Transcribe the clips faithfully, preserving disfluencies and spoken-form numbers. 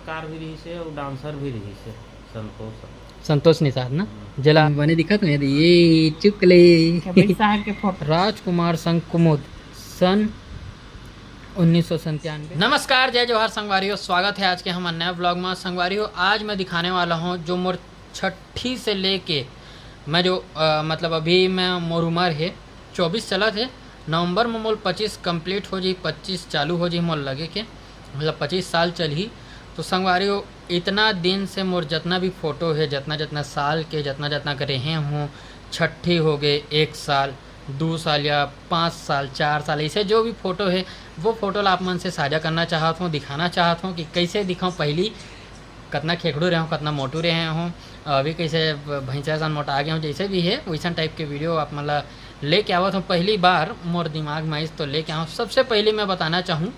Car भी रहिस हे अउ डांसर भी रहिस हे, संतोष। संतोष निषाद ना? हम्म। जेला बने दिखत हे, ये चुकले। कबीर साहब के फोटो। राजकुमार संग कुमुद, सन उन्नीस सौ संतानवे। नमस्कार, जय जोहार संगवारी हो, स्वागत है आज के हमर नए vlog में। संगवारी हो, आज मैं दिखाने वाला हूँ जो मोर छठी से लेके मैं जो, अ, मतलब अभी मैं मोर उम्र है चौबीस चलत हे, नवंबर में मोर पच्चीस complete हो जाही, पच्चीस चालू हो जाही मोर लगे के, मतलब पच्चीस साल चलही। तो संगवारी हो, इतना दिन से मोर जतना भी फोटो है, जतना जतना साल के, जतना जतना के रहे हूँ, छठी हो गए, एक साल, दो साल या पाँच साल, चार साल, ऐसे जो भी फोटो है, वो फोटो ला आप मन से साझा करना चाहत हूँ, दिखाना चाहत हूँ कि कैसे दिखाऊँ। पहली कतना खेखड़ू रहे हूँ, कतना मोटू रहे हूँ, अभी कैसे भैंसा सन मोटा गए हूँ, जैसे भी है वैसन टाइप के वीडियो आप मन ला लेके आवत हूँ। पहली बार मोर दिमाग में आइस तो लेके आऊँ। सबसे पहले मैं बताना चाहूँ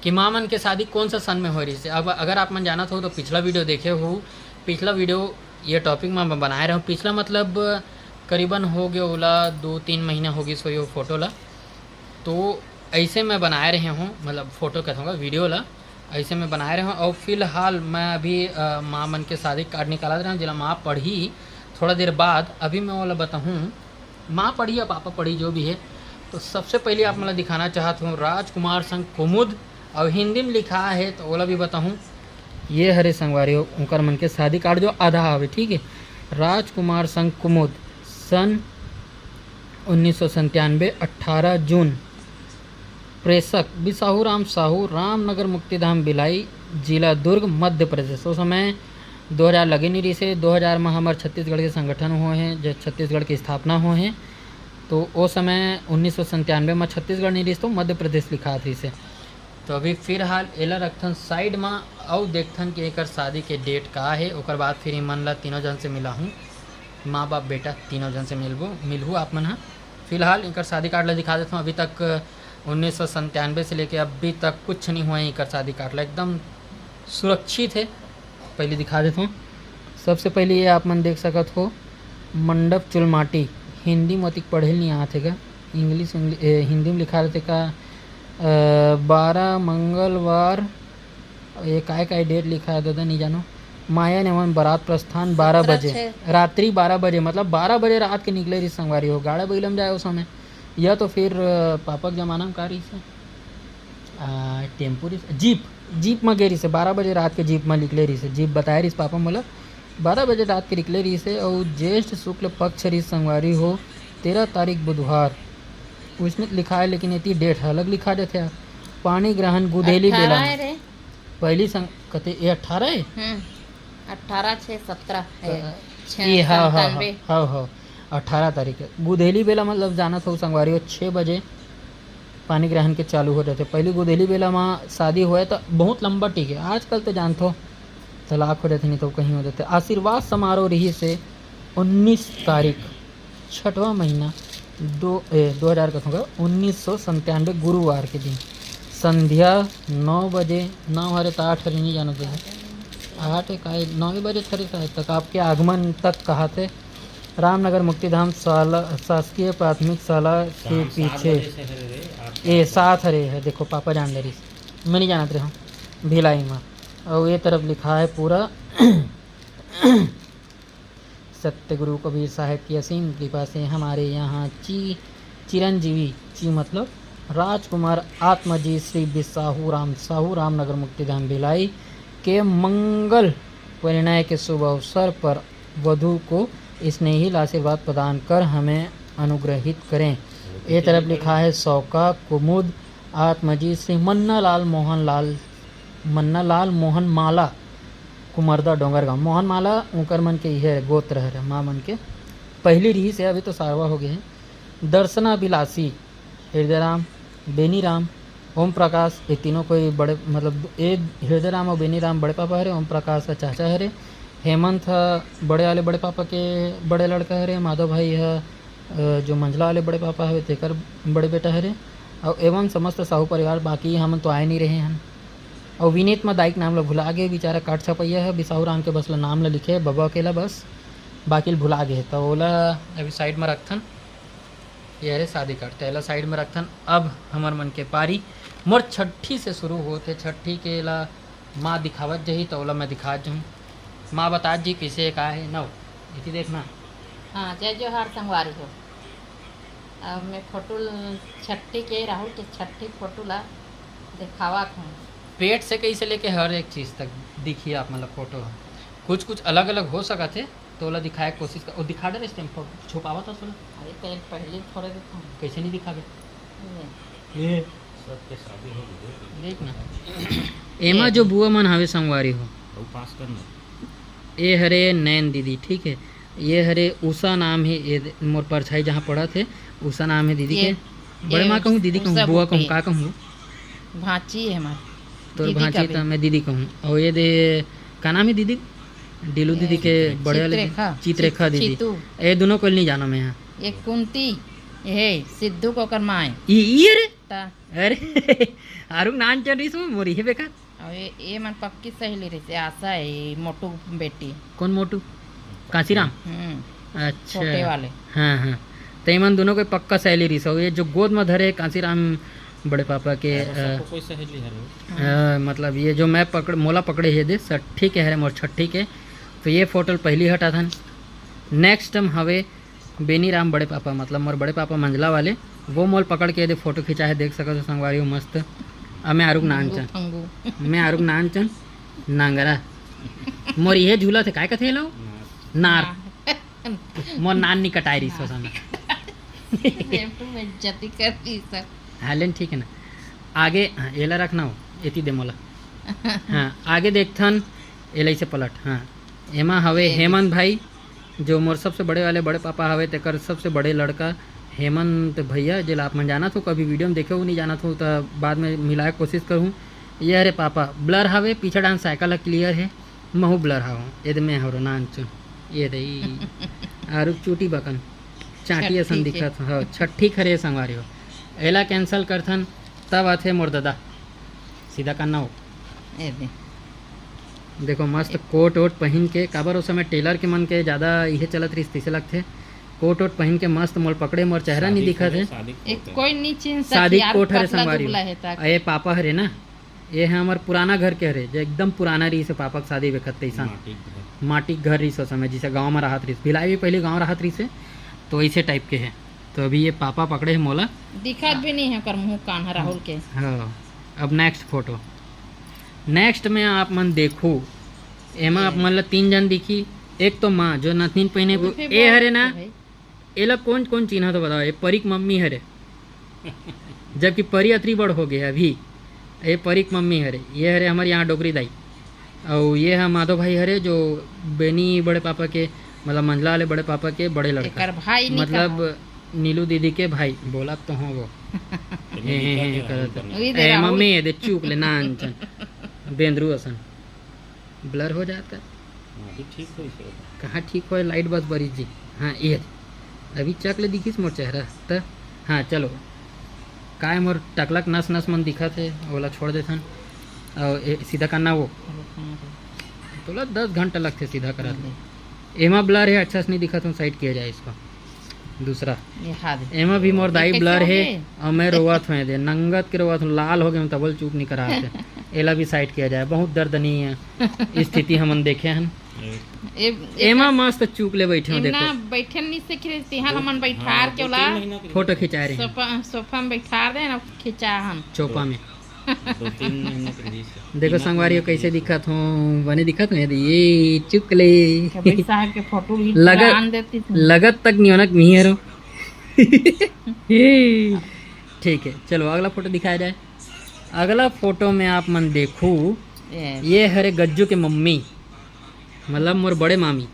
कि माँ मन के शादी कौन सा सन में हो रही से। अब अगर आप मन जानत हो तो पिछला वीडियो देखे हो, पिछला वीडियो ये टॉपिक में मैं बनाए रहूँ। पिछला मतलब करीबन हो गया ओला दो तीन महीना हो गई सो ये फोटो ला। तो ऐसे मैं बनाए रहे हूँ, मतलब फोटो कहूँगा, वीडियो ला ऐसे मैं बनाए रहे हूँ। और फिलहाल मैं अभी, अ, माँ मन के शादी कार्ड निकालत रहे हूँ, जेला माँ पढ़ी, थोड़ा देर बाद अभी मैं ओला बताहूँ, माँ पढ़ी या पापा पढ़ी जो भी है। तो सबसे पहले आप मन ला दिखाना चाहत हूँ राजकुमार संग कुमुद, और हिंदी में लिखा है तो ओला भी बताहूँ। ये हरे संगवारी हो, उनकर मन के शादी कार्ड जो आधा हवे, ठीक है, राजकुमार संग कुमुद, सन उन्नीस सौ संतानवे, अट्ठारह जून। प्रेषक बिसाहू राम साहू, रामनगर मुक्तिधाम भिलाई, जिला दुर्ग, मध्य प्रदेश। उस समय दो हज़ार लगे नहीं रहिसे। दो हज़ार में हमर छत्तीसगढ़ के संगठन हुए हैं, जब छत्तीसगढ़ की स्थापना हुए हैं, तो ओ समय उन्नीस सौ संतानवे में छत्तीसगढ़ नहीं रहिस, तो मध्य प्रदेश लिखात रहिसे। तो अभी फिलहाल एला रखथन साइड में, अउ देखथन कि एकर शादी के डेट का है। ओकर बाद फिर इमन ला तीनों जन से मिलाहूँ, माँ बाप बेटा तीनों जन से मिलबो, मिलहू आप मन ह। फिलहाल एकर शादी कार्ड ला दिखा देथों। अभी तक उन्नीस सौ संतानवे से लेके अभी तक कुछ नहीं हुआ है एकर शादी कार्ड ला, एकदम सुरक्षित है। पहले दिखा देथों। सबसे पहले ये आप मन देख सकत हो, मंडप चुलमाटी, हिंदी में अतिक पढ़े नहीं आत हे का, इंग्लिश, इंग्लिश, ए, हिंदी में लिखा रहते का, अ, बारह मंगलवार, ये काय काय डेट लिखा है दादा, नहीं जानो। माया नेवन बारात प्रस्थान बारह बजे, रात्रि बारह बजे, मतलब बारह बजे रात के निकले रही संगवारी हो, गाड़ा बइला में जाए उस समय, या तो फिर, अ, पापा के जमाना में का रही से, आ, टेम्पो रहिस, जीप, जीप म गे रहिस हे, बारह बजे रात के जीप म निकले रहिस हे। जीप बताए रहिस पापा मोला, बारह बजे रात के निकले रहिस हे। अउ ज्येष्ठ शुक्ल पक्ष रहिस संगवारी हो, तेरह तारीख बुधवार, उसमें लिखा है, लेकिन एती डेट ह अलग लिखा देथे यार। पानी ग्रहण गुधेली बेला में। पहली संग-, कते ये अट्ठारह है? हम्म, अट्ठारह छः सत्रह है। अ, छः ये, हाँ, हाँ, हाँ, संतानवे। हाँ, हाँ। अट्ठारह तारीख के गुधेली बेला, मतलब जानत हो संगवारी हो, छः बजे पानी ग्रहण के चालू हो जाथे। पहली गुधेली बेला म शादी होए त बहुत लंबा टिके, आजकल तो जानथो तलाक हो जाथे, नहीं तो कहीं हो जाथे। आशीर्वाद समारोह रहिस हे उन्नीस तारीख, छठवां महीना, दो, ए, दो हज़ार कथों का, उन्नीस सौ संतानवे गुरुवार के दिन संध्या नौ बजे, नौ हरे त आठ हरे नहीं जानो तो आठ है, का नौ बजे हरे शायद तक आपके आगमन तक कहा थे। रामनगर मुक्तिधाम शाला, शासकीय प्राथमिक शाला के पीछे। ए, सात हरे है, देखो पापा जान डरिस, मैं नहीं जानत रहे हूँ, भिलाई में। और ये तरफ लिखा है पूरा सत्य गुरु कबीर साहब की असीम कृपा से हमारे यहाँ ची-, चिरंजीवी, ची मतलब राजकुमार आत्मजी श्री बिसाहू राम साहू, रामनगर मुक्तिधाम भिलाई के मंगल परिणय के शुभ अवसर पर वधू को स्नेहिल आशीर्वाद प्रदान कर हमें अनुग्रहित करें। ये तरफ लिखा है सौका कुमुद आत्मजी श्री मन्ना लाल मोहन लाल, मन्ना लाल मोहन माला, कुमरदा डोंगरगांव। मोहन माला उनकर मन के इहे गोत्र हरे, माँ मन के पहली रहिस हे, अभी तो सारवा हो गए हैं। दर्शनाभिलाषी, हृदय राम, बेनी राम, ओम प्रकाश, ये तीनों कोई बड़े, मतलब, ए, हृदय राम और बेनी राम बड़े पापा हरे, ओम प्रकाश ह चाचा हरे, हेमंत ह बड़े वाले बड़े पापा के बड़े लड़का हरे, माधव भाई ह, अ, जो मंझला वाले बड़े पापा हवे, तेकर बड़े बेटा हरे, और एवं समस्त साहू परिवार। बाकी हमन तो आए नहीं रहे हन। और विनीत म दाई के नाम ल भुला गे, बेचारा काट छपैया है, बिसाहू राम के बस ल नाम ल लिखे, बबा अकेला बस, बाकी ल भुला गे, तो ओला अभी साइड में रखथन। ये हरे शादी कार्ड, तेला साइड में रखथन। अब हमर मन के पारी मोर छठी से शुरू होत हे। छठी के ला माँ दिखावत जही त ओला मैं दिखात जहूँ। माँ बतात जी कइसे का हे नव, एती देखना। हाँ, जय जोहार संगवारी हो। अब मैं फोटो ल-, छट्ठी के, राहुल के छट्ठी फोटो ला देखावत हूँ। पेट से कइसे लेके हर एक चीज तक दिखी आप मन ला फोटो ह। कुछ कुछ अलग अलग हो सकत हे, तो ओला दिखाए के कोशिश कर। ओ दिखा डरे इस टाइम फोटो छुपावत हस ओला। अरे पहले, पहले थोड़े दिखा। कइसे नहीं दिखाबे? ये। ये। सबके शादी हो गई। देख ना। एमा ये जो बुआ मन हवे संगवारी हो। वो पास करना। ए हरे नैन दीदी, ठीक है। ये हरे उषा नाम है, ये दे-, मोर परछाई जहाँ पड़त हे, उषा नाम है दीदी ये, के। बड़े ये माँ कहूँ, दीदी उषा कहूँ, बुआ कहूँ, बुआ। का कहूँ? भांची है हमार। तोर दीदी भांची का त भी। मैं दीदी कहूँ। और ये दे, का नाम है दीदी? डीलू ये दीदी के चित्रे-, बड़े वाले चित्रेखा। चित्रेखा चित-, दीदी। चितू। ये दोनों को नहीं जाना मैं यहाँ। ये कुंती, ये सिद्धू को ओकर माँ है। ई, ई रे? ता। अरे, आरुग नान चल रही सो, मोरी है बेकार। अउ ये, ये मन पक्की सहेली रहिसे, आशा है, ये मोटू बेटी। कौन मोटू? कांसीराम? हम्म। अच्छा। छोटे वाले। हाँ, हाँ। त एमन दोनों के पक्का सहेली रहिस। अउ ये जो गोद में धरे हे कांसीराम बड़े पापा के, अरे, अ, सबको कोई सहेली हरे। हाँ, मतलब ये जो मैं पकड़, मोला पकड़े हे दे, सट्ठी के हरे मोर छट्ठी के। तो ये फोटो ल पहली हटाथन। Next हम हवे बेनी राम बड़े पापा, मतलब मोर बड़े पापा मंझला वाले, वो मोल पकड़ के एदे फोटो खिंचाए हे, देख सकत हो संगवारी हो, मस्त। अब मैं आरुग नानचन, फंगू। मैं आरुग नानचन, नांगरा। मोर इहे झूला थे, काय कथे लो? नार। नार। मोर नान नी कटाए रहिस हो समय। बेइज्जती कर दी सर। हाँ, लेन ठीक है ना। आगे, हाँ, एला रखना हो, एती दे मोला। हाँ, आगे देखथन, एला इसे पलट, हाँ। एमा हवे ये हेमंत भाई, जो मोर सबसे बड़े वाले बड़े पापा हवे, तेकर सबसे बड़े लड़का हेमंत भैया, जेला आप मन जानत हो, कभी video में देखे हो, नहीं जानत हो, त बाद में मिलाए के कोशिश करहूँ। ये हरे पापा, blur हवे, पीछे डाहन साइकिल ह clear हे, महू blur हवं, एदे में हरो नानचुन, ये दे ई, आरुग चूटी बकन, चांटी असन छट्ठी के। दिखत हो, हाँ, छट्ठी खरे संगवारी हो, एला cancel करथन, तब आथे मोर ददा, सीधा करना हो। ए दे। देखो, मस्त ए- कोट वोट पहिन के, काबर ओ समय टेलर के मन के ज्यादा इहे चलत रहिस, तइसे लगथे। कोट वोट पहिन के मस्त मोल पकड़े, मोर चेहरा शादी नहीं दिखत कोट हे। है, शादी ए, कोट है। कोई नहीं चिन्ह शादी सकी, यार कोट हरे पतला संगवारी दुबला हो। है ताकि अये पापा हरे ना, ये है हमर पुराना घर के हरे, जो एकदम पुराना रहिस हे पापा के शादी बेखत तइसन। माटी के घर। माटी के घर रहिस ओ समय, जइसे गाँव में रहत रहिस। भिलाई भी पहले गाँव रहत रहिस हे, तो ऐसे type के है। तो अभी ये पापा पकड़े हे मोला। दिखत भी नहीं है ओकर मुंह कान ह राहुल के। हाँ, अब next फोटो। Next में आप मन देखू, एमा आप ये। मन ला तीन जन दिखी। एक तो माँ जो नथनीन पहिने, ये फिर ए हरे ना, भाई। एला कौन कौन चिन्हा तो बताओ, ये परी के मम्मी हरे। जबकि परी अतरी बड़ हो गए अभी। ये परी के मम्मी हरे, ये हरे हमारे यहाँ डोकरी दाई। अउ ये ह माधो भाई हरे, जो बेनी बड़े पापा के, मतलब मंझला वाले बड़े पापा के बड़े लड़का। एकर भाई नहीं मतलब कहा। नीलू दीदी के भाई, बोला तो हो वो। तो हे, हे, हे, हे, करत। वही दे ए, राहुल। मम्मी, ये दे चूक ले, नानचन। बेंदरू असन। Blur हो जात का? हाँ, अभी ठीक होइस हे। कहाँ ठीक होए, light बस बरिस जी। हाँ, ये। अभी चक ले दिखिस मोर चेहरा, त? हाँ, चलो। काय मोर टकलक नस नस मन दिखत हे, ओला छोड़ देथन। अउ ए, सीधा करना वो। तोला दस घंटा लगथे सीधा करत। हम्म। एमा blur हे, अच्छा से नहीं दिखत हूँ, side किया जाए इसको। दूसरा। ये हाथ। एमा भी मोर दाई ये कैसे blur हो हे, गए? अउ मैं रोवत हूँ, दे नंगत के रोवत हूँ, लाल हो गए हूँ, तबल चूक नहीं करा थे। एला भी side किया जाए, बहुत दर्दनीय स्थिति हमन देखे हन। ए, ए, एमा मस्त चूक ले बैठे हो, एमना देखो। बैठे नहीं सीख रहे, तिहान दो, हमन बैठार हाँ, के दो ओला तीन महीना के फोटो लिए। खिंचा रहे हैं। सोफा, सोफा में बैठार दे ना, खिंचा हन। चोपा में। दो तीन महीना के लिए से। देखो बिना संगवारी हो, खाने के कैसे लिए से। दिखत हो, बने दिखत हो, ये चुक ले। कबीर साहब के फोटो भी लगत, पुरान देती थी। लगत तक नहीं होना, नहीं है रो। ठीक है, चलो अगला फोटो दिखाया जाए। अगला फोटो में आप मन देखू, ये। ये हरे गज्जू के मम्मी, मतलब मोर बड़े मामी।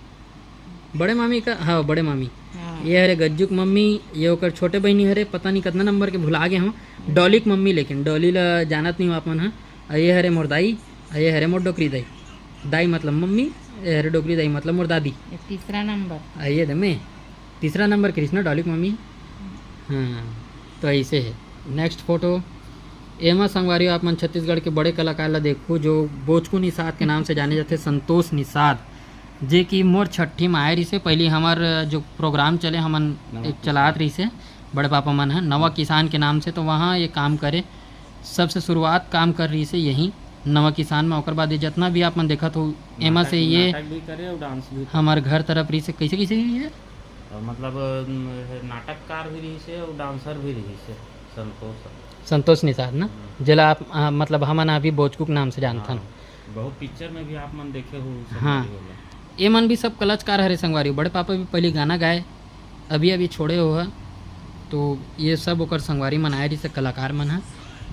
बड़े मामी का, हाँ, बड़े मामी। हाँ। ये हरे गज्जू के मम्मी, ये ओकर छोटे बहिनी हरे, पता नहीं कितना नंबर के, भुला गए हम। डॉली के मम्मी, लेकिन डॉली ला जानत नहीं हो आप मन ह। अउ ये हरे मोर दाई, अउ ये हरे मोर डोकरी दाई। दाई मतलब मम्मी, ये हरे डोकरी दाई मतलब मोर दादी। ये तीसरा नंबर। अउ ये दे में तीसरा नंबर कृष्णा डॉली के मम्मी। हाँ, तो ऐसे है। Next फोटो, एमा संगवारी हो आप मन छत्तीसगढ़ के बड़े कलाकार ला देखो, जो बोचकू निषाद के नाम से जाने जाते, संतोष निषाद, जे कि मोर छट्ठी में आए रहिसे। पहली हमर जो program चले, हमन नवा एक किसान। चलात रहिसे, बड़े पापा मन ह नवा किसान के नाम से, तो वहाँ ये काम करे, सबसे शुरुआत काम कर रहिसे यहीं। नवा किसान में। ओकर बाद ये जितना भी आप मन देखत हो, एमा से ये नाटक भी करे और डांस भी करे। हमर घर तरफ रहिस हे। कैसे, कैसे रहिस हे? और मतलब, अम, नाटककार भी रहिस हे और डांसर भी रहिस हे, संतोष। संतोष निषाद ना, हम्म। जेला आप, आ, मतलब हमन अभी बोचकू के नाम से जानथन। हाँ, बहुत पिक्चर में भी आप मन देखे हो, सब हाँ। लगे होला। ये मन भी सब कलाकार हरे संगवारी। बड़े पापा भी पहली गाना गाए, अभी अभी छोड़े हो ह, तो ये सब ओकर संगवारी मन आए रहिस हे, कलाकार मन ह।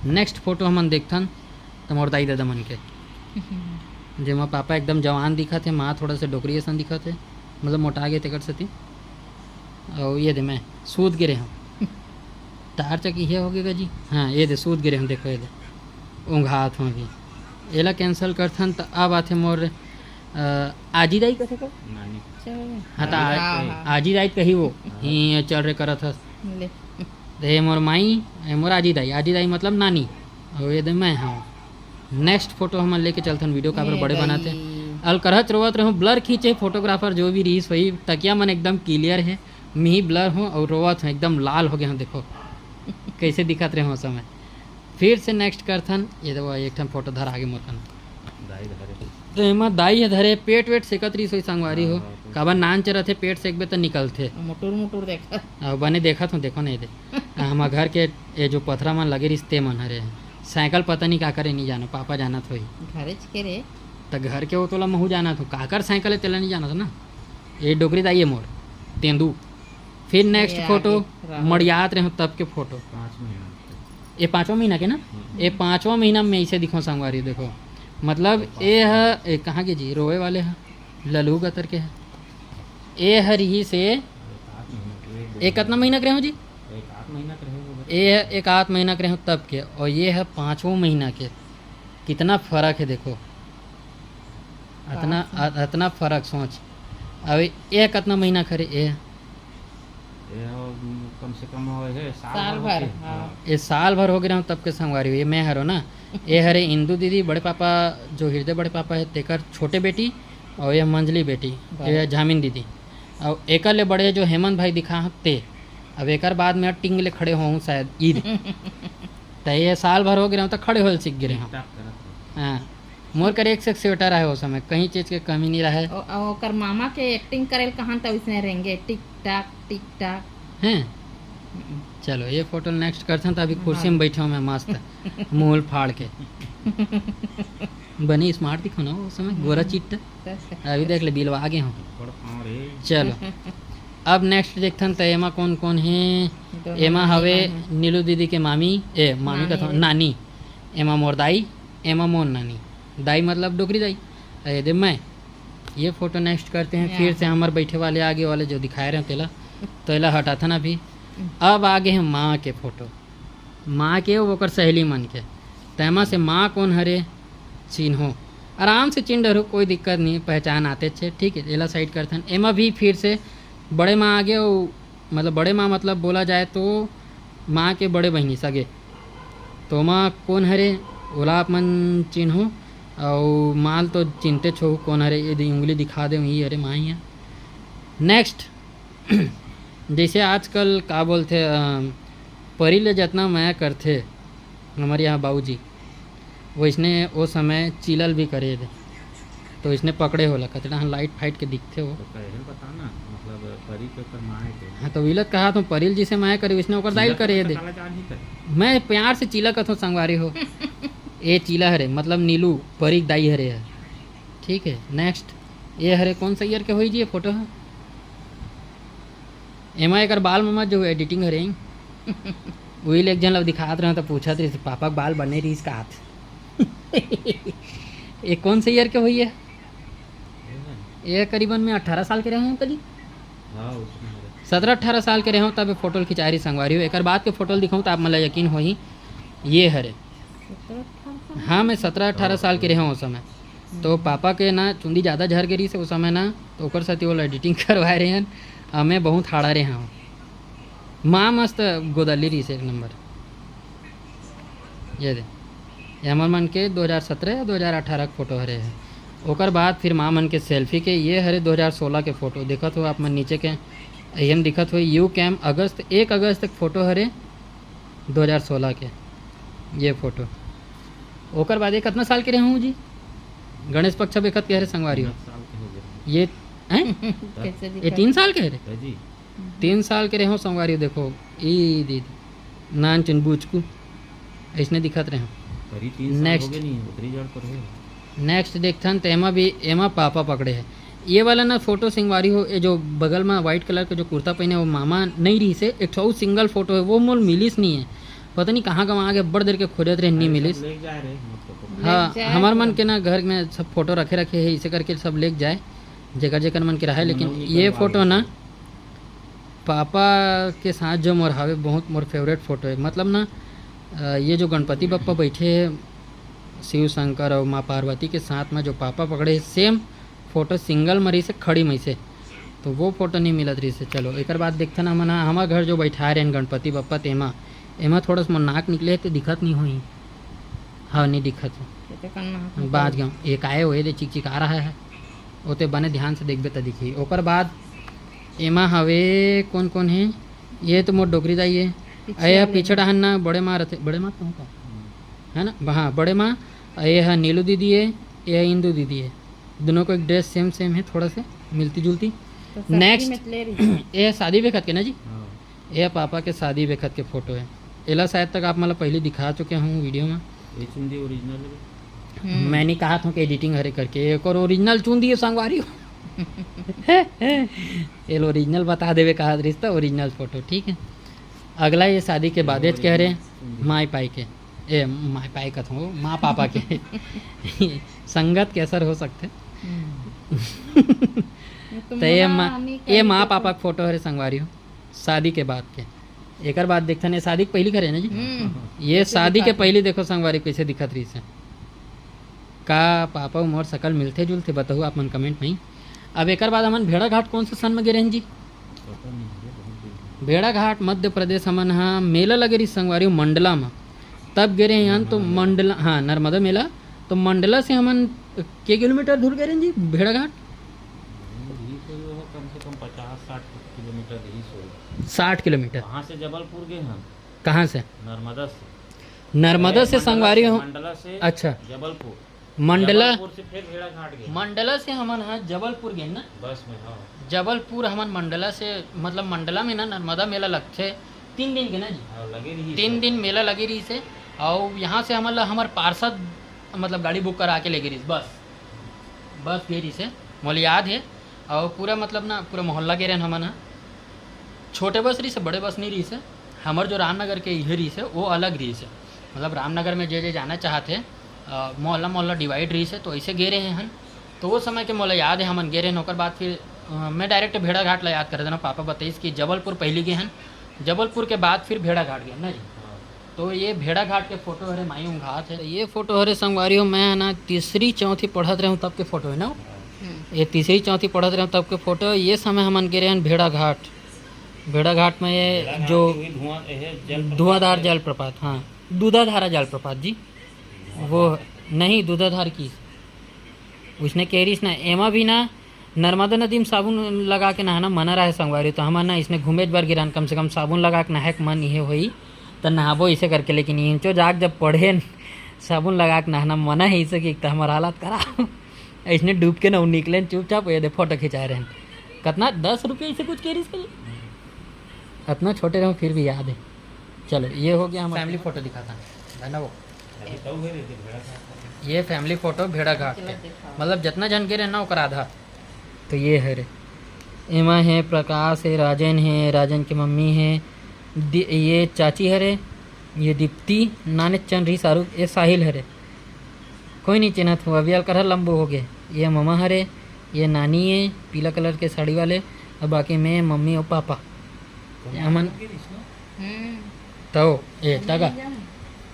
नेक्स्ट फोटो हमन देखथन, त मोर दाई ददा मन के, जेमा पापा एकदम जवान दिखत हे, माँ थोड़ा से डोकरी असन दिखत हे, मतलब मोटा गे तेकर सेती। अउ ये दे मैं सूत गे रेहेंव। टार्च के इहे हो गे गा जी। हाँ, ये दे सूत गे रेहेंव, देखो ये दे। ऊँघात हूँ अभी। एला कैंसिल करथन त अब आथे मोर, अ, आजी दाई कथे का? नानी। चलो। हाँ, त आजी आ-, दाई। हाँ। आजी दाई कही वो। हाँ। ही चल रे करत हस। ले। त ये मोर माई, ये मोर आजी दाई। आजी दाई मतलब नानी। अउ ये दे मैं हूँ। नेक्स्ट फोटो हमन लेके चलथन, वीडियो काबर ये बड़े बनाथे। दाई। अलकरहच रोवत रहूँ, ब्लर खींचे फोटोग्राफर जो भी रहिस होही, तकिया मन एकदम क्लियर हे, मिही ब्लर हो अउ रोवत हो, एकदम लाल हो गे हो, देखो कैसे दिखत रहे हो समय। फिर से नेक्स्ट करथन, ये देखो एक ठन फोटो धर आगे मोर कन। दाई धरे। तो एमा दाई ह धरे, पेट वेट सेकत रहिस होही संगवारी हो, हाँ, तो काबर नान चरत हे, पेट सेकबे त निकलथे। मुटुर मुटुर देखत। अउ बने देखत हो, देखो नहीं दे। आ, हमर घर के ये जो पथरा मन लगे रहिस ते मन हरे। साइकिल पता नहीं का करे, नहीं जानो, पापा जानत होही। घरेच के रे। त घर के हो तोला महू जानत हो, काकर साइकिल हे तेला नहीं जानत ना। ये डोकरी दाई हे मोर, तेंदू। फिर नेक्स्ट ये फोटो, आगे राहुल। मड़ियात रहे हो तब के फोटो। पाँच महीना। ये पाँचवा महीना के ना? हम्म। ये पाँचवा महीना में इसे दिखो संगवारी, देखो। मतलब ये ह, ये कहाँ के जी, रोवे वाले ह, ललू गतर के ह। ये ह रहिस हे, एक आध महीना के, एक दो ये कतना महीना के रहे हो जी? एक आध महीना के रहे हो बस। ये ह एक आध महीना के रहे हो तब के, और ये ह पाँचवा महीना के। कितना फर्क हे देखो, अतना, का फर्क? अ-, अतना फर्क सोच। अब ये कतना महीना के हरे ये? ये हो, कम से कम हो, ये साल साल भर भर, होगे। हाँ। हाँ। ये साल भर हो गे रहे हो तब के संगवारी हो। ये मैं हरो ना, ये हरे इंदू दीदी, बड़े पापा, जो हृदय बड़े पापा हे, तेकर छोटे बेटी, और ये मंझली बेटी, बड़े। ये झामिन दीदी। और एकर ले बड़े जो हेमंत भाई दिखा ह, ते। अब एकर बाद में टिंग ले खड़े होहूँ शायद ईद। त ये साल भर हो गे रहे हो, त खड़े होल सीख गे रहे हो। टिक टाक करत रहो। हाँ, मोर कर एक से एक स्वेटर आहे ओ समय, कहीं चीज के कमी नहीं रहे। ओ-, ओ-, ओकर मामा के एक्टिंग करेल कहां त उसने रेंगे, टिक टाक, टिक टाक। हैं? हम्म। चलो, ये फोटो नेक्स्ट करथन, त अभी कुर्सी में हाँ। बैठे हो मैं मस्त, मूल फाड़ के। बने स्मार्ट दिखो ना ओ समय, हम्म। गोरा चिट्टा। तस। अभी देख ले, बिलवा आगे हो। बड़ पाँव रे। चलो, अब नेक्स्ट देखथन, त एमा कौन कौन हे? दोनों एमा नानी हवे मन हे। नीलू दीदी के मामी, ए, मामी मामी कथों, रे। नानी। एमा मोर दाई, एमा मोर नानी। दाई मतलब डोकरी दाई। ए दे मैं। ये फोटो नेक्स्ट करते हैं, फिर से यहाँ। हमर बैठे वाले आगे वाले जो दिखाए रहे तेला, तो एला हटाथन अभी। हम्म। अब आगे हे माँ के फोटो। माँ के, ओकर सहेली मन के। तेमा से माँ कौन हरे, चिन्हो। आराम से चिन्ह डरहू, कोई दिक्कत नहीं, पहचान आते छे, ठीक है। एला साइड करथन। एमा भी फिर से बड़े माँ आगे, अउ मतलब बड़े माँ मतलब बोला जाए तो माँ के बड़े बहिनी सगे। तो माँ कौन हरे, ओला आप मन चिन्हो, अउ माँ ल तो चिन्हते छो कौन हरे, ये दे उंगली दिखा दे, ये हरे माँ ही है। नेक्स्ट, जैसे आजकल का बोलथे, अ, परी ले जतना मया करथे हमर यहाँ बाबूजी, वैसने ओ समय चीला ल भी करे दे। तो इसने पकड़े होला, कचड़ा ह लाइट फाइट के दिखथे हो। तो कहे बता ना, मतलब परी के ओकर माँ हे के। हाँ, तो विलत कहा तो परी ल जिसे मया करे, वैसने ओकर दाई ल करे दे। काला जान ही करे। मैं प्यार से चीला कथों संगवारी हो। ए चीला हरे, मतलब नीलू, परी के दाई हरे है। ठीक है, नेक्स्ट। ये हरे कौन सा ईयर के होई जी ये फोटो ह? एमा एकर बाल म मत जो एडिटिंग हरे। उही ले एक झन ला दिखात रहे त पूछत रहिस, "पापा के बाल बने रहिस का?" ये कौन से ईयर के होई ये? ये करीबन मैं अठारह साल के रहे हूँ कली। हाँ, उसमें हरे। सत्रह अठारह साल के रहे हूँ तब ये फोटो ल खिंचाए रहिस संगवारी हो। एकर बाद के फोटो ल दिखाऊँ त आप मन ला यकीन होही। ये हरे। सत्रह अठारह साल? हाँ, मैं सत्रह अठारह साल के रहे हूँ उस समय। तो पापा के ना चुंदी ज़्यादा झर गे रहिस हे ओ समय ना, तो ओकर सेती ओला एडिटिंग करवाए रहे हन। अउ मैं बहुत हाड़ा रहे हूँ। माँ मस्त गोदली रहिस एक नंबर। ये दे, ये हमर मन के दो हज़ार सत्रह या दो हज़ार अठारह के फोटो हरे हे। ओकर बाद फिर माँ मन के सेल्फी के, ये हरे दो हज़ार सोलह के फोटो। देखत हो आप मन नीचे के, ये में दिखत हो यू कैम अगस्त, एक अगस्त के फोटो हरे। दो हज़ार सोलह के ये फोटो। ओकर बाद ये कतना साल के रहे हूँ जी? गणेश पक्ष अब एक कहे रहे संगवारी हो। तीन साल के हो गए। ये हैं? कैसे ये दिखा? तीन साल के रहे? है जी। तीन साल के रहे हो संगवारी हो, देखो, ई दीदी, नान चुन बुचकू, ऐसने दिखत रहे हो। करीब तीन साल Next। हो गए नहीं, उतरी जड़ पर है। Next देखथन, तो एमा भी, एमा पापा पकड़े है। ये वाला ना फोटो संगवारी हो, ये जो बगल में white colour के जो कुर्ता पहने, वो मामा नहीं रहिसे, एक ठो अउ single फोटो है, वो मोल मिलिस नहीं है, पता नहीं कहाँ गवा गे, बड़ देर के खोजत रहे, नहीं अरे, सब मिलिस। लेके जाए रहे, हम फोटो। हाँ, लेके जाए हमार मन फोटो। के ना घर में सब फोटो रखे रखे है, इसे करके सब लेके जाए, जेकर जेकर मन के रहे, लेकिन मनोनी ये करवा फोटो रहे ना, थे। पापा के साथ जो मोर हावे, बहुत मोर favourite फोटो है। मतलब ना, अ, ये जो गणपति बप्पा बैठे हैं शिव शंकर और माँ पार्वती के साथ में, जो पापा पकड़े हैं, same फोटो single मरी से खड़ी मई से, तो वो फोटो नहीं मिलत रही से। चलो, एकर बाद देखथन हमन ह, हमर घर जो बैठाए रहन गणपति बप्पा, तेमा, एमा थोड़ा सा मोर नाक निकले है, तो दिखत नहीं होही। हाँ, नहीं दिखत हो। ये तो करना है। बाज गंव, एक आए हुए दे चिकचिका रहा है, ओते बने ध्यान से देखबे त दिखही। ओकर बाद एमा हवे कोन कोन हे, ये तो मोर डोकरी दाई है। पीछे अरे, ये वाले पीछे में। डहन ना बड़े माँ रथे, बड़े माँ कहूँ का? है ना? हाँ, बड़े माँ। ये है नीलू दीदी है, ये है इंदू दीदी है। दोनों को एक dress same same है, थोड़ा से मिलती जुलती। तो सब्जी Next। में ले रही। ये शादी बेखत के ना जी? हाँ। ये पापा के शादी बेखत के फोटो है। एला शायद तक आप मतलब पहले दिखा चुके हूँ वीडियो में। ये चुंदी original है। हम्म। मैं नहीं कहा था कि editing हरे करके, एक और original चुंदी है संगवारी हो। ये लो original बता देवे कहा रिश्ता, original फोटो, ठीक है। अगला ये शादी के बाद ये कह रहे original चुंदी। माई पाई के, ए, माई पाई कथों, माँ पापा के संगत के असर हो सकते। हम्म। ये तो तो ये मना माँ, नहीं ये करी माँ देखो। पापा के फोटो हरे संगवारी हो, शादी के बाद के। एकर बाद देखथन, ये शादी के पहली करे ना जी? हम्म। ये ये तो शादी के दिखा पहली देखो संगवारी कैसे दिखत रही से। का पापा अउ मोर सकल मिलथे जुलथे? बताहू आप मन comment में। अब एकर बाद हमन भेड़ाघाट कौन से सन में गे रहेन जी? पता नहीं, ये बहुत दिन हो गए। भेड़ाघाट मध्य प्रदेश हमन हा मेला लगे रही संगवारी हो मंडला में, तब गे रहे हन तो नर्मदा। मंडला, हाँ, नर्मदा मेला। तो मंडला से हमन के किलोमीटर दूर गे रहेन जी भेड़ाघाट? यही कोई होगा, कम से कम पचास साठ किलोमीटर यही सो। साठ किलोमीटर। वहाँ से जबलपुर गए हम। कहाँ से? नर्मदा से। नर्मदा अरे, से मंडला संगवारी से, हो। मंडला से अच्छा। जबलपुर। मंडला। जबलपुर से फिर भेड़ाघाट गए। मंडला से हमन ह जबलपुर गए ना। बस में, हाँ। जबलपुर हमन मंडला से, मतलब मंडला में ना नर्मदा मेला लगथे, तीन दिन के ना जी। हाँ, लगे रही तीन सब। दिन मेला लगे रही से, और यहाँ से हमन ला हमर पार्षद मतलब गाड़ी book करा के लेगे रहिस, बस, बस गे रहिस हे, मोला याद हे। और पूरा मतलब ना पूरा मोहल्ला गे रहेन हमन ह। छोटे बस रहिस हे, बड़े बस नहीं रहिस हे। हमर जो रामनगर के इहे रहिस हे, वो अलग रहिस हे। मतलब रामनगर में जे जे जाना चाहत हे, अ, मोहल्ला मोहल्ला divide रहिस हे, तो ऐसे गे रहे हन। तो वो समय के मोला याद हे, हमन गे रहेन। ओकर बाद फिर, अ, मैं direct भेड़ाघाट ला याद कर देना। पापा बताइस कि जबलपुर पहली गे हन, जबलपुर के बाद फिर भेड़ाघाट गे हन ना जी। हाँ। तो ये भेड़ाघाट के फोटो हरे, माई उंघात हे। ये फोटो हरे संगवारी हो, मैं ना तीसरी चौथी पढ़त रहे हूँ तब के फोटो है ना। हम्म। ये तीसरी चौथी पढ़त रहे हूँ तब के फोटो। ये समय हमन गे रहे हैं भेड़ाघाट। भेड़ाघाट में ये भेड़ाघाट जो की हुई धुआं, ये जलप्रपात धुआंधार है। जलप्रपात, हाँ, दूधाधारा जलप्रपात जी, वो नहीं, दूधाधार की उसने कह रही ना, एमा भी ना नर्मदा नदी में साबुन लगा के नहाना मना रहे संगवारी, तो हमन ना इसने घूमे बर गिरान, कम से कम साबुन लगा के नहाए के मन इहे होई, त नहाबो इसे करके। लेकिन इंचो जाग जब पढ़े न, साबुन लगा के नहाना मना है इसे कि त हमर हालत खराब। इसने डूब के ना उ निकले न चुपचाप, ये दे फोटो खिंचाए रहे। कतना, दस रुपये इसे कुछ कह रही इसके लिए? इतना छोटे रहो फिर भी याद है। चलो, ये हो गया हमारा family फोटो दिखाता है ना वो। अभी तो हुए नहीं थे भेड़ाघाट। ये family फोटो भेड़ाघाट के, मतलब जितना जन गे रहे ना ओकर आधा। तो ये है रे, एमा है प्रकाश, है राजन, है राजन के मम्मी, है दि-, ये चाची हरे, ये दीप्ति, नाने चन रही शाहरुख, ये साहिल हरे। कोई नहीं चिन्हत हो, अभी अलकर लंबो हो गए। ये ममा हरे, ये नानी है पीला colour के साड़ी वाले, और बाकी मैं, मम्मी और पापा। हमन हम्म। तो ए तगा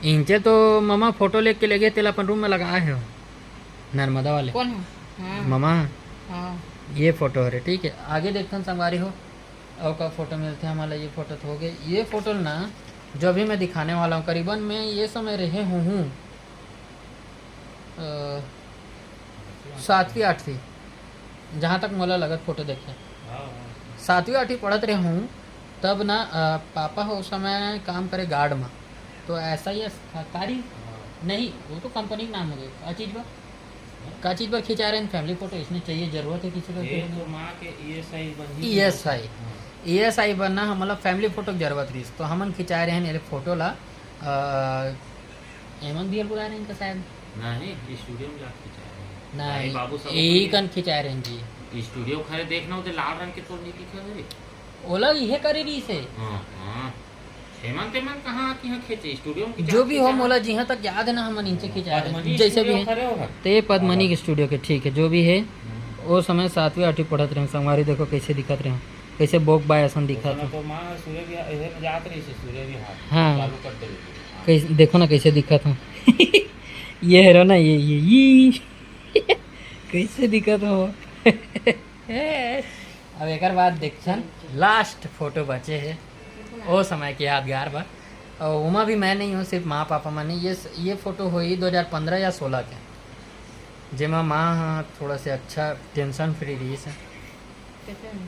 इंचे तो ममा फोटो लेके लेगे, तेला अपन room में लगाए हो, नर्मदा वाले। कौन है? हाँ। ममा। हाँ। ये फोटो हरे, ठीक है। आगे देखथन संगवारी हो, अउ का फोटो मिलथे हमन ला। ये फोटो तो हो गए। ये फोटो ना, जो अभी मैं दिखाने वाला हूँ, करीबन मैं ये समय रहे हूँ, हूँ, अ, सातवीं आठवीं, जहाँ तक मोला लगत फोटो देखे, हाँ, हाँ। सातवीं आठवीं पढ़त रहे हूँ तब ना, अ, पापा हो उस समय काम करे guard में, तो ऐसा ही है, सरकारी नहीं, वो तो कंपनी के नाम हो गए। का चीज बर, का चीज बर खिंचा रहे हैं फैमिली फोटो? इसने चाहिए, जरूरत है किसी का? ये तो माँ के ईएसआई बन ईएसआई, ईएसआई बनना हमला फैमिली फोटो के जरूरत रहिस, तो हमन खिंचाए रहे हैं ये फोटो ला। अ, एमन भी बुला रहे हैं इनका शायद। नहीं, स्टूडियो में जाके खिंचाए रहे हैं। नहीं, बाबू सब यही कन खिंचाए रहे हैं जी। स्टूडियो खड़े देखना होते लाल रंग के तो नहीं दिखे मेरे। ओला इहे करे रही से। हाँ, हाँ। हेमंत, हेमंत कहाँ की यहाँ खींचे? स्टूडियो में जो भी हो, मोला जिहाँ तक याद है ना, हमन इनसे खिंचा रहे हैं। जैसे भी है। तो ये पद्मनी के स्टूडियो के, ठीक है, जो भी है। वो समय सातवीं आठवीं पढ़त रहे संगवारी, देखो कैसे दिखत रहे, कैसे बोक बाय असन दिखत है। तो माँ सूर्य विहार, इधर में जात रही से सूर्य विहार। हाँ। चालू कर दे। कैसे, देखो ना कैसे दिखत हो। ये हीरो ना, ये, ये, ये। कैसे दिखत हो। अब एक बाद देखन, लास्ट फोटो बचे है, वो समय के यादगार बा। और ओमा भी मैं नहीं हूँ, सिर्फ माँ पापा मन। ये, ये फोटो होई दो हज़ार पंद्रह या सोलह के, जेमा माँ ह थोड़ा से अच्छा टेंशन फ्री रही से,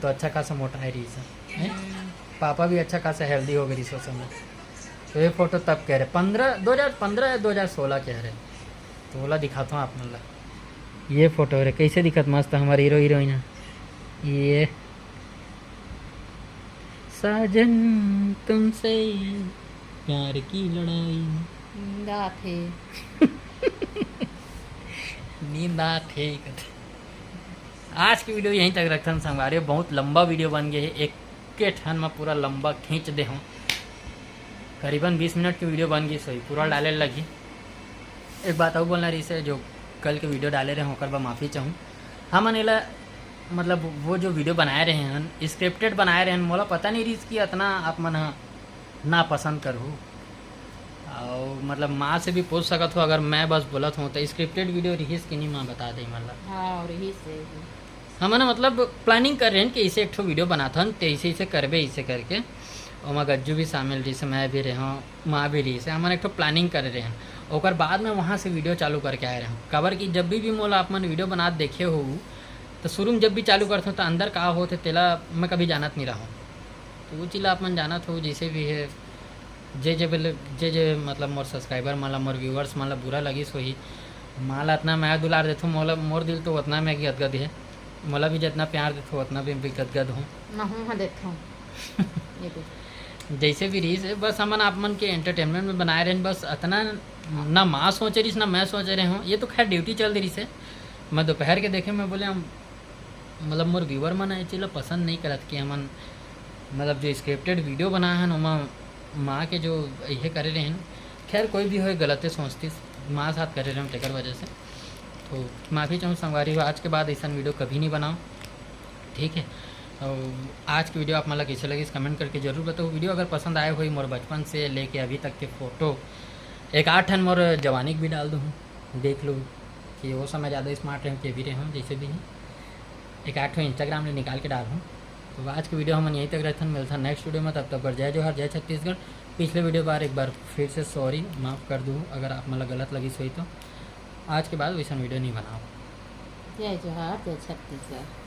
तो अच्छा खासा मोटाए रही से, हैं? पापा भी अच्छा खासा हेल्दी हो गए रही से उस समय। तो ये फोटो तब कह रहे, पंद्रह, दो हज़ार पंद्रह या दो हज़ार सोलह के हरे। तो ओला दिखाता हूँ आप मन ला। ये फोटो रे, कैसे दिखत मस्त हमारे हीरो हीरोइन है। ये साजन तुमसे प्यार की लड़ाई। नींद आथे। नींद आथे कथे। आज की वीडियो यहीं तक रखथन संगवारी, बहुत लंबा वीडियो बन गया है, एक के ठन में पूरा लंबा खींच दे हूँ। करीबन बीस मिनट की वीडियो बन गई, सही पूरा डाले लगी। एक बात और बोलना रही से, जो कल के वीडियो डाले रहे ओकर बर माफ़ी चाहूँ। हमन एला मतलब वो जो वीडियो बनाए रहे हैं, स्क्रिप्टेड बनाए रहे हैं, मोला पता नहीं रही कि इतना आप मन ह ना पसंद करहू। और मतलब माँ से भी पूछ सकत हो, अगर मैं बस बोलत हूँ तो स्क्रिप्टेड वीडियो रहीस कि नहीं, माँ बता दे मतलब। हाँ, रहीस है। हमन मतलब प्लानिंग कर रहे हैं कि इसे एक ठो वीडियो बनाथन, तो इसे इसे करबे इसे करके। ओमा गज्जू भी शामिल रही से, मैं भी रहे हूँ, माँ भी रही से, हमन एक ठो प्लानिंग कर रहे हैं। ओकर बाद में वहाँ से वीडियो चालू करके आए रहे हूँ, काबर कि जब भी, भी मोला आप मन वीडियो बनात देखे हो तो शुरू में जब भी चालू करथों तो अंदर का होथे तेला मैं कभी जानत नहीं रहूँ। तो वो चीज़ आप मन जानत हो, जैसे भी है, जे जे बोले, जे जे मतलब मोर सब्सक्राइबर मन ला, मोर व्यूअर्स मन ला बुरा लगिस होही, माँ ला इतना मया दुलार देथो, मोला, मोर दिल तो उतना में गदगद है। मोला भी जितना प्यार देथो उतना भी, भी गदगद हो। महूँ ह देथो। ये दे। जैसे भी रहीस है, बस हमन आप मन के एंटरटेनमेंट में बनाए रहेन, बस इतना ना माँ सोचे रहीस ना मैं सोचे रहे हूँ। ये तो खैर ड्यूटी चल रही से, मैं दोपहर के देखे, मैं बोले हम मतलब मोर व्यूअर मन ये चीज़ ला पसंद नहीं करत कि हमन मतलब जो स्क्रिप्टेड वीडियो बनाए हन ओमा माँ के जो ये करे रहे हैं। खैर कोई भी होए गलते सोचती, माँ साथ करे रहे तेकर वजह से। तो माफ़ी चाहूँ संगवारी हो, आज के बाद ऐसा वीडियो कभी नहीं बनाओ, ठीक है। और आज की वीडियो आप मन ला कैसे लगिस कमेंट करके जरूर बताओ। वीडियो अगर पसंद आए हुई मोर बचपन से लेके अभी तक के फ़ोटो, एक आठ ठन मोर जवानी के भी डाल दूँ, देख लो कि वो समय ज़्यादा स्मार्ट रहे कि अभी रहे हूँ, जैसे भी है एक आठ ठो इंस्टाग्राम ले निकाल के डालहूँ। तो आज की वीडियो हमन यहीं तक रखथन, मिलथन नेक्स्ट वीडियो में। तब तक बर जय जोहार, जय छत्तीसगढ़। पिछले वीडियो बार एक बार फिर से सॉरी, माफ़ कर दूँ अगर आप मन ला गलत लगिस होई तो। आज के बाद वैसन वीडियो नहीं बनाओ। जय जोहार, जय छत्तीसगढ़।